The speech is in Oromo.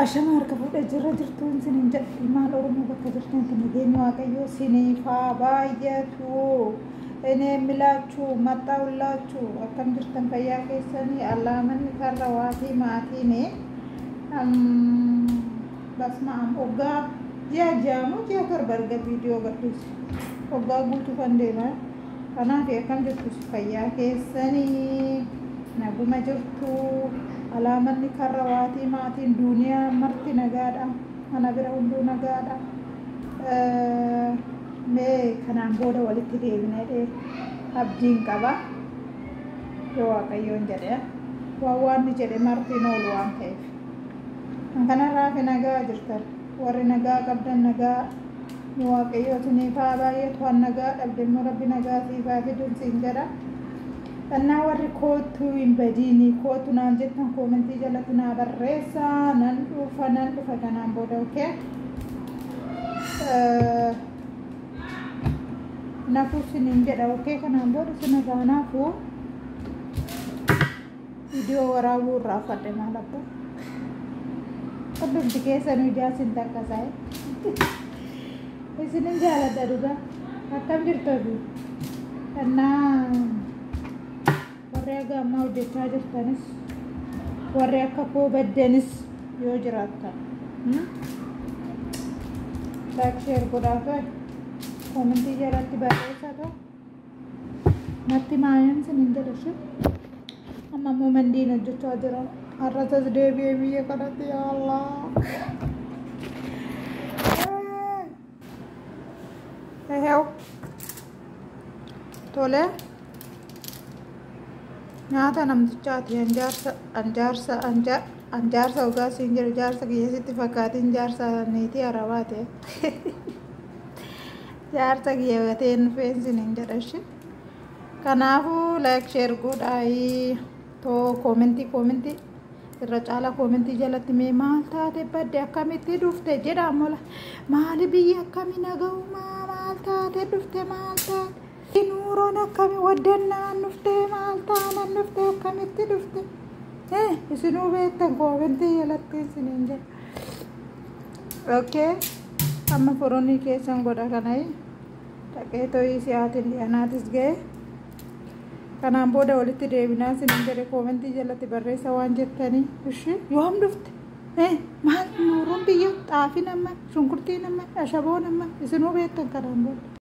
Ashama harka fuudhee jirra jirtuun isiniin jedha. Ilmaan Oromoo bakka jirtanitti nageenyi Waaqayyoo isiniif haa baay'atu. Enee milaachuu maxxaawullaachuu akkam jirtan fayyaa keessanii allaamanni karra waatii maatiin basma am hoggaa ji'a ji'amu ji'a 7 erga viidiyoo gadhiise hoggaa guutuu kan deema. Kanaaf akkam jirtu fayyaa keessanii naguma jirtu. Alaamanni karra waatii maatiin duuniyaa marti nagaadha. Ana bira hunduu nagaadha. Mee kanaan booda walitti deebinee abdiin qaba. Yoo Waaqayyoon jedhe waan waan jedhe marti oolu waan ta'eef. Kan kanarraa fi nagaa jirtan warri nagaa qabdan nagaa Waaqayyoo isiniif haa baay'atu waan nagaa dhabde immoo Rabbi nagaa siif haa fidu siin jedha. Annaa warri kootu hin badiini kootu naan jettan koomentii jalatti naa barreessaa nan dhufa kanaan booda okay. Nafuu sinin jedha okay kanaan booda sinirraa nafuu viidiyoo waraabuu irraa fadhe maal abbaa. Hundumti keessanuu ijaasin takkasaa'e. Isinin jaaladha dhugaa. Akkam jirtu oduu? Annaa warri haga ammaa hojjechaa jirtanis warri akka koo baddanis yoo jiraattan like share godhaa ta'e koomentii jalatti barreessaa ta'e natti maayan sinin jedha shi amma immoo mandiin hojjechaa jira har'as as deebi'ee biyya kanatti yaa Allah. Ehew tole nyaata namtichaati anjaarsa ogaa siin jedhu jaarsa kiyya sitti fakkaatiin jaarsa niitii arabaate jaarsa kiyya gateen dhufeen hin jedha shi kanaafuu like share godhaayii too koomentii irra caalaa koomentii jalatti mee maal taate badde akkamitti dhufte jedha mola maali biyya akkamii naga'umaa maal taate dhufte maal taate nuuroon akkamii waddannaan dhufte maal taanan dhufte akkamitti dhufte isinuu beektan koomentii jalatti isiniin jedha. Okay amma foronii keessan godha kanai dhaqee to'ii si'aatiin dhiyaanaatis ga'e. Kanaan booda walitti deebinaa isiniin jedhe koomentii jalatti barreessa waan jettanii ishi yoom dhufte maal nuuroon biyya xaafii nama shunkurtii nama ashaboo nama isinuu beektan kanaan booda.